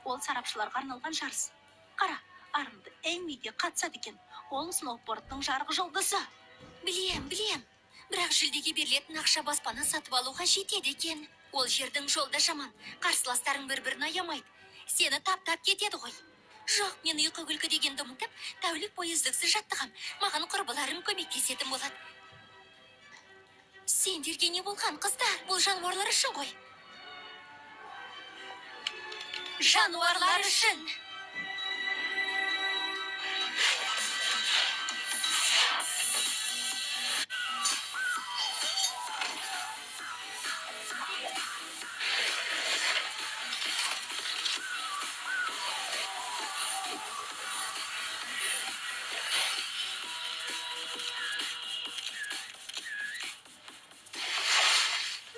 Ол сарапшыларға арналған жарыс. Қара, арынды Эми де қатысады екен. Ол сноубордтың жарық жұлдызы. Білем, білем. Бірақ жүлдеге берілетін ақша баспана сатып алуға жетеді екен. Ол жердің жолда жаман. Қарсыластарың бір-бірін аямайды. Сені таптап кетеді ғой. Жоқ, мен ұйқы күлкі дегенді ұмытып, тәулік бойы үздіксіз жаттығам. Маған құрбыларым көмектесетін болады. Сендерге не болған, қыздар? Бұл жануарлар үшін ғой. Жануарлар үшін.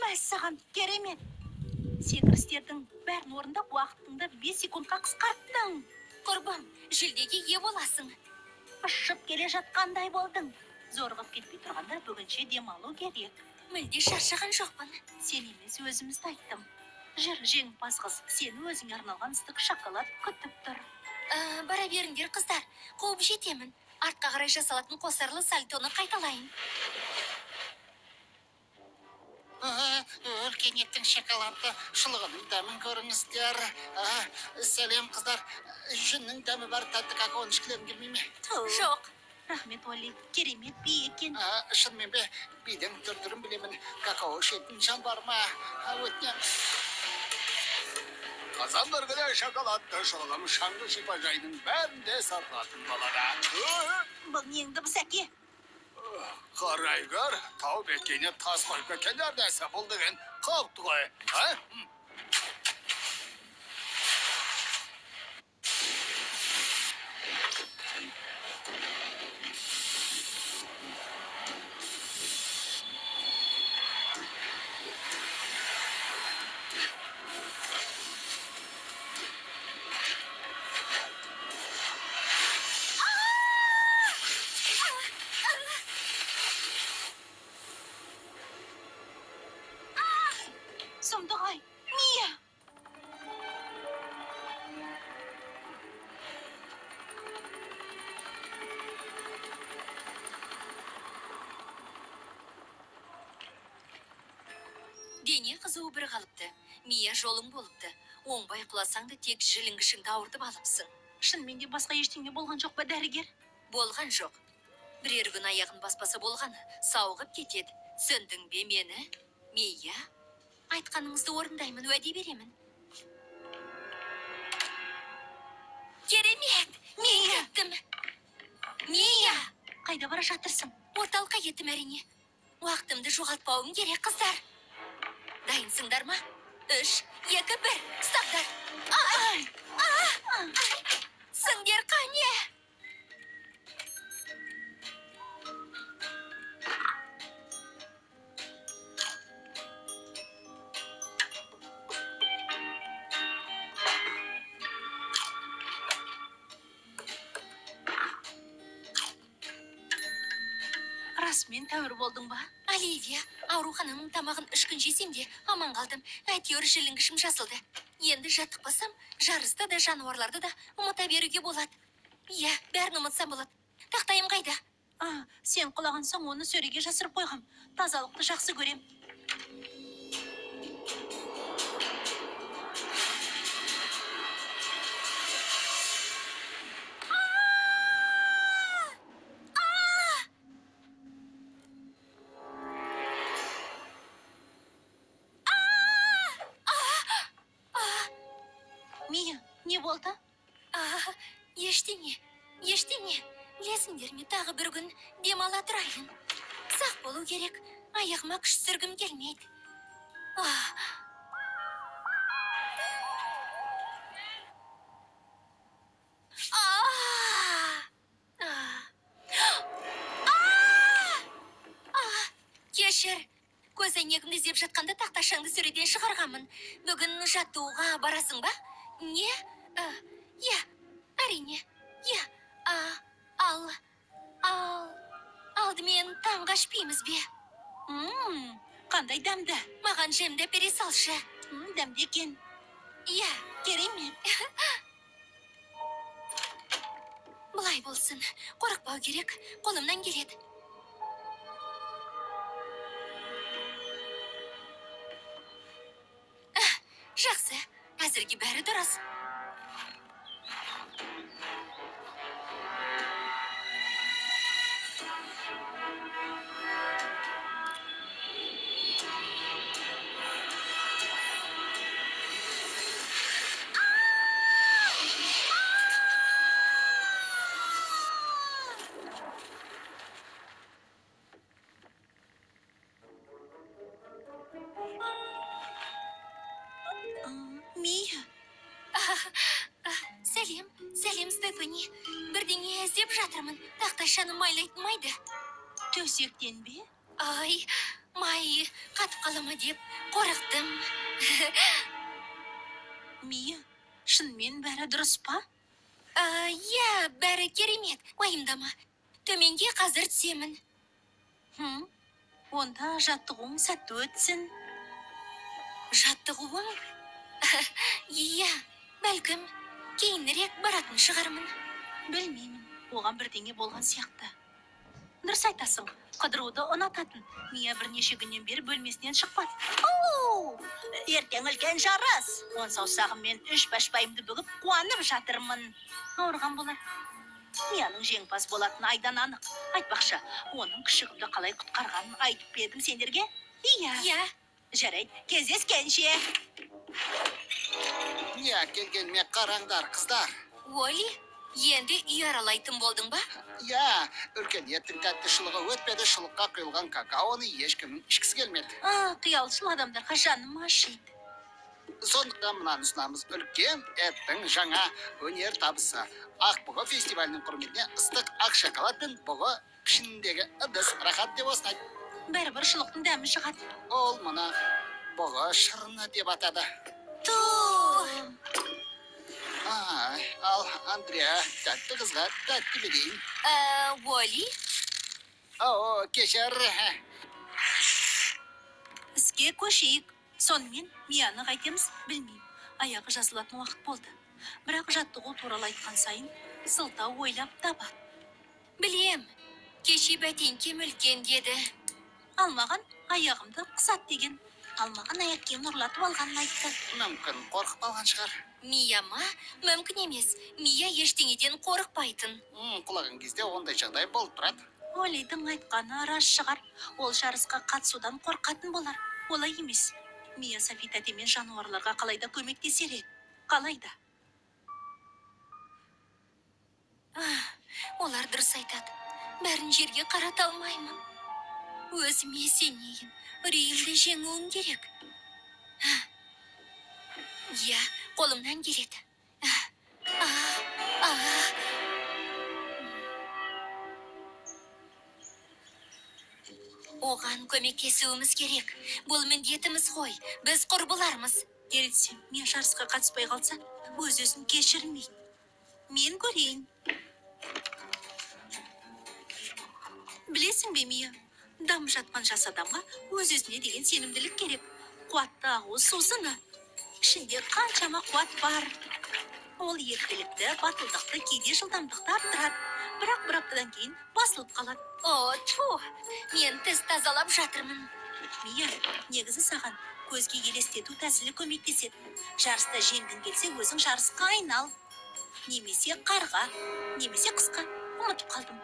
Мәссаған, керемет. Секірістердің бәрін орындап, уақытыңды 5 секундқа қысқарттың. Құрбым, жүлдеге ие боласың. Ұшып келе жатқандай болдың. Зорығып кетпей тұрғанда бүгінше демалу керек. Мүлде шаршаған жоқпын. Сен емес, өзімізді айттым. Жүр, жеңімпаз қыз, сені өзіңе арналған ыстық шоколад күтіп тұр. Бара беріңдер, қыздар. Қуып жетемін. Артқа қарай жасалатын қосарлы сальтоны қайталайын. Өркениеттің шоколадты шұлығының дәмін көріңіздер. Сәлем, қыздар. Жүннің дәмі бар тәтті какаоны ішкілерің келмей ме? Жоқ. Рахмет, Олли. Керемет би екен. Шынымен бе, бидің түр-түрін білемін. Какао ішетін жан бар ма? Өтінемін. Қазандар күні шоколадты шұлығым шаңғы шипажайдың бәрінде сатылатын болады. Бұл нең дыбысы, әке? Қарай көр, тау беткейіне тас қойып кеткендер несі бұл деген қауіпті ғой, а? Сұмдық ай, Мия! Дене қызуы бір қалыпты. Мия жолың болыпты. Оңбай құласаң да тек жілінгішіңді ауыртып алыпсың. Шынымен де басқа ештеңе болған жоқ па, дәрігер? Болған жоқ. Бірер күн аяғын баспаса болғаны, сауығып кетеді. Түсіндің бе мені? Мия? Айтқаныңызды орындаймын, уәде беремін. Керемет! Мен кеттім. Мия! Қайда бара жатырсың? Орталыққа кеттім әрине. Уақытымды жоғалтпауым керек, қыздар. Дайынсыңдар ма? 3, 2, 1, ұстаңдар. Ай! Ай! Сіңдер қане? Расымен тәуір болдың ба? Оливия, аурухананың тамағын 3 күн жесем де аман қалдым. Әйтеуір жілінгішім жазылды. Енді жаттықпасам, жарысты да, жануарларды да ұмыта беруге болады. Иә, бәрін ұмытсам болады. Тақтайым қайда? Сен құлаған соң оны сөреге жасырып қойғам. Тазалықты жақсы көрем. Мия, не болды? Ештеңе, ештеңе. Білесіңдер ме, тағы бір күн демала тұрайын. Сақ болу керек, аяғыма күш түсіргім келмейді. Кешір, көз әйнегімді іздеп жатқанда тақташаңды сөреден шығарғанмын. Бүгін жаттығуға барасың ба? Не? Иә, әрине. Иә, ал, ал, алдымен таңғы аш пейміз бе? Қандай дәмді? Маған жемдеп бере салшы. Дәмді екен. Иә. Керемет. болсын. Қорықпау керек. Қолымнан келеді. Жақсы. Әзірге бәрі дұрыс. Мия. Сәлем, сәлем, Стефани. Бірдеңе іздеп жатырмын. Тақтайшаны майлайтын майды. Төсектен бе? Ай, май қатып қала ма деп қорықтым. Мия, шынымен бәрі дұрыс па? Иә, бәрі керемет. Уайымдама. Төменге қазір түсемін. Онда жаттығуың сәтті өтсін. Жаттығуым? Иә, бәлкім, кейінірек баратын шығармын. Білмеймін, оған бірдеңе болған сияқты. Дұрыс айтасың, қыдыруды ұнататын. Мия бірнеше күннен бері бөлмесінен шықпады. Оу! Ертең үлкен жарыс. 10 саусағыммен 3 башпайымды бүгіп қуанып жатырмын. Ауырған болар. Мияның жеңімпаз болатыны айдан анық. Айтпақшы, оның күшігімді қалай құтқарғанын айтып бердім сендерге? Иә. Иә. Жарайды, кездескенше. Не әкелгеніме қараңдар, қыздар. Уолли, енді үй аралайтын болдың ба? Иә, үлкен еттің тәтті шұлығы өтпеді, шұлыққа құйылған какаоны ешкімнің ішкісі келмеді. Қиялшыл адамдарға жаным ашиды. Сондықтан мынаны ұсынамыз. Үлкен еттің жаңа өнер табысы. Ақ бұғы фестивалінің құрметіне ыстық ақ шоколад пен бұғы пішініндегі ыдыс. Рахат деп осыны айт. Бәрібір шұлықтың дәмі шығады. Ол мұны бұғы шырыны деп атады. Ту! Ал, Андреа, тәтті қызға тәтті берейін. Уолли? О, кешір. Іске көшейік. Сонымен Мияны қайтеміз, білмеймін. Аяғы жазылатын уақыт болды. Бірақ жаттығу туралы айтқан сайын сылтау ойлап табады. Білем, кеше бәтеңкем үлкен деді. Алмаған аяғымды қысады деген. Алмаған аяқ киімін ұрлатып алғанын айтты. Мүмкін қорқып алған шығар. Мия ма? Мүмкін емес. Мия ештеңеден қорықпайтын. Құлаған кезде ондай жағдай болып тұрады. Уоллидің айтқаны рас шығар. Ол жарысқа қатысудан қорқатын болар. Олай емес. Мия Софи тәтемен жануарларға қалайда көмектесер еді. Қалайда. Олар дұрыс айтады. Бәрін жерге қарата алмаймын. Өзіме сенейін. Үрейімді жеңуім керек. Иә, қолымнан келеді. Оған көмектесуіміз керек. Бұл міндетіміз ғой. Біз құрбылармыз. Келсем, мен жарысқа қатыспай қалса, өз-өзін кешірмейді. Мен көрейін. Білесің бе, Мия, дамып жатқан жас адамға өз-өзіне деген сенімділік керек. Қуатты ағуыз сусыны. Ішінде қаншама қуат бар. Ол ептілікті, батылдықты, кейде жылдамдықты арттырады. Бірақ бір аптадан кейін басылып қалады. О, тьфу, мен тіс тазалап жатырмын. Мия, негізі саған көзге елестету тәсілі көмектеседі. Жарыста жеңгің келсе, өзің жарысқа айнал. Немесе қарға, немесе қысқа. Ұмытып қалдым.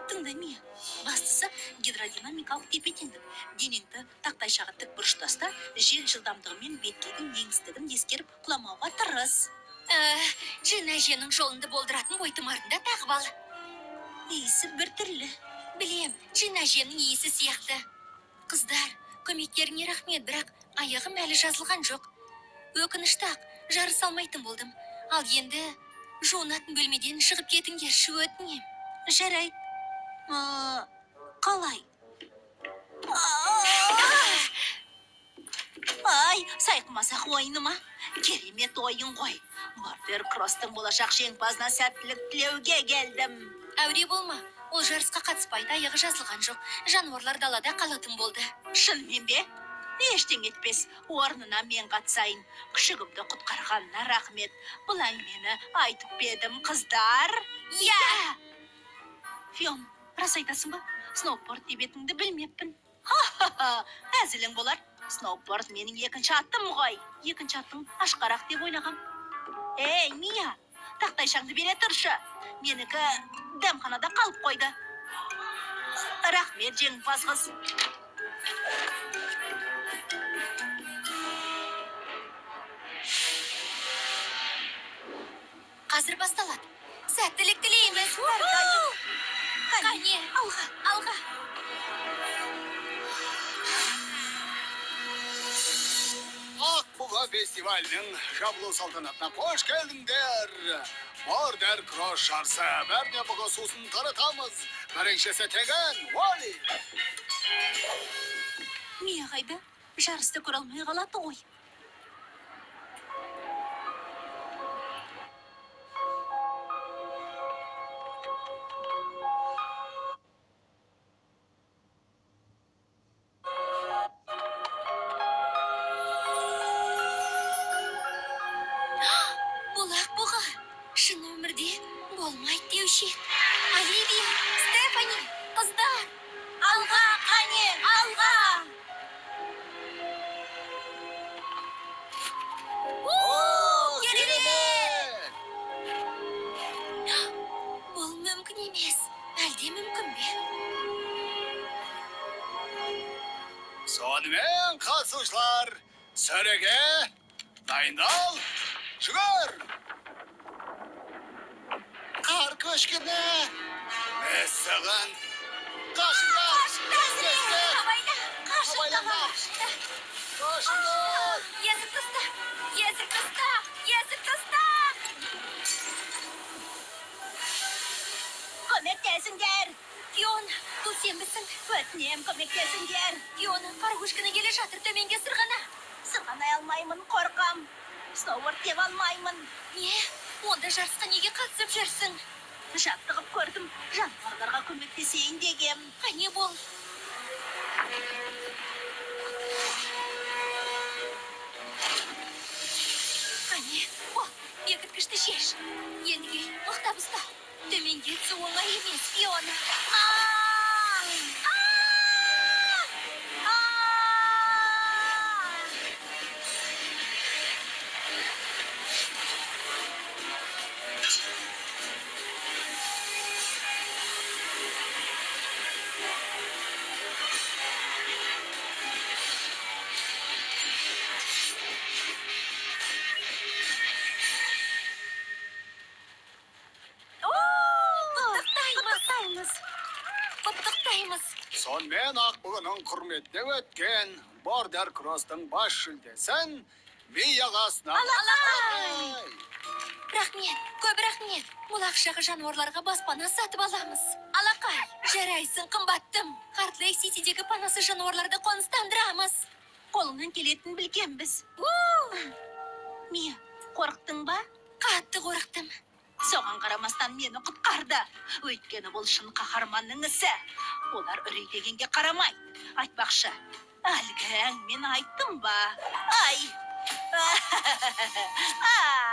Тыңда, Мия. Бастысы гидродинамикалық тепе-теңдік. Денеңді тақтайшаға тік бұрыштаста, жел жылдамдығымен беткейдің еңістігін ескеріп құламауға тырыс. Джин әженің жолынды болдыратын бойтұмарында тағып ал. Иісі біртүрлі. Білем, Джин әженің иісі сияқты. Қыздар, көмектеріңе рахмет, бірақ аяғым әлі жазылған жоқ. Өкінішті-ақ, жарыса алмайтын болдым. Ал енді жуынатын бөлмеден шығып кетіңдерші, өтінем. Жарайды. Қалай? Ай, сайқымазақ ойыны ма? Керемет ойын ғой. Мордер Кросстың болашақ жеңімпазына сәттілік тілеуге келдім. Әуре болма, ол жарысқа қатыспайды, аяғы жазылған жоқ. Жануарлар далада қалатын болды. Шынымен бе? Ештеңе етпес, орнына мен қатысайын. Күшігімді құтқарғанына рахмет. Бұл әңгімені айтып па едім, қыздар? Иә! Фион, рас айтасың ба? Сноуборд тебетініңді білмеппін. Ха-ха-ха, әзілің болар. Сноуборд менің екінші атым ғой. Екінші атың ашқарақ деп ойлағам. Ей, Мия, тақтайшаңды бере тұршы. Менікі дәмханада қалып қойды. Рахмет, жеңімпаз қыз. Қазір басталады. Сәттілік тілейміз. Қане, алға, алға. Ақбұға фестивалінің жабылу салтанатына қош келдіңдер. Бордер кросс жарысы. Бәріне бұғы сусын таратамыз. Біріншісі тегін, Уолли. Мия қайда? Жарысты көре алмай қалады ғой. Бұл ақбұға шын өмірде болмайды деуші еді. Оливия, Стефани, қыздар, Алға, қане, алға! О, керемет! Бұл мүмкін емес. Әлде мүмкін бе? Сонымен қатысушылар, сөреге дайындал, жүгір! Қар көшкіні! Мәссаған! Қашыңдар! Тез-тез! Абайла! Абайлаңдар! Қашыңдар! Есікті ұста! Есікті ұста! Есікті ұста! Көмектесіңдер! Фиона, бұл сенбісің? Өтінем, көмектесіңдер! Фиона, қар көшкіні келе жатыр, төменге сырғана. Сырғанай алмаймын, қорқам. Сноуборд тебе алмаймын. Не? Онда жарысқа неге қатысып жүрсің? Жаттығып көрдім, жануарларға көмектесейін дегем. Қане бол. Қане, бол, бекіткішті шеш. Енді кел, мықтап ұста. Төменге түсу оңай емес, Фиона. А! А! Құттықтаймыз. Құттықтаймыз. Сонымен Ақбұғының құрметіне өткен Бордер Кросстың бас жүлдесін Мияға ұсынамыз. Алақай! Рахмет, көп рахмет. Бұл ақшаға жануарларға баспана сатып аламыз. Алақай, жарайсың, қымбаттым. Харт-Лейк Ситидегі панасыз жануарларды қоныстандырамыз. Қолыңнан келетінін білгенбіз. Мия, қорықтың ба? Қатты қорықтым. Соған қарамастан мені құтқарды. Өйткені бұл шын қаһарманның ісі. Олар үрей дегенге қарамайды. Айтпақшы, әлгі әңгімені айттым ба? Ай! А!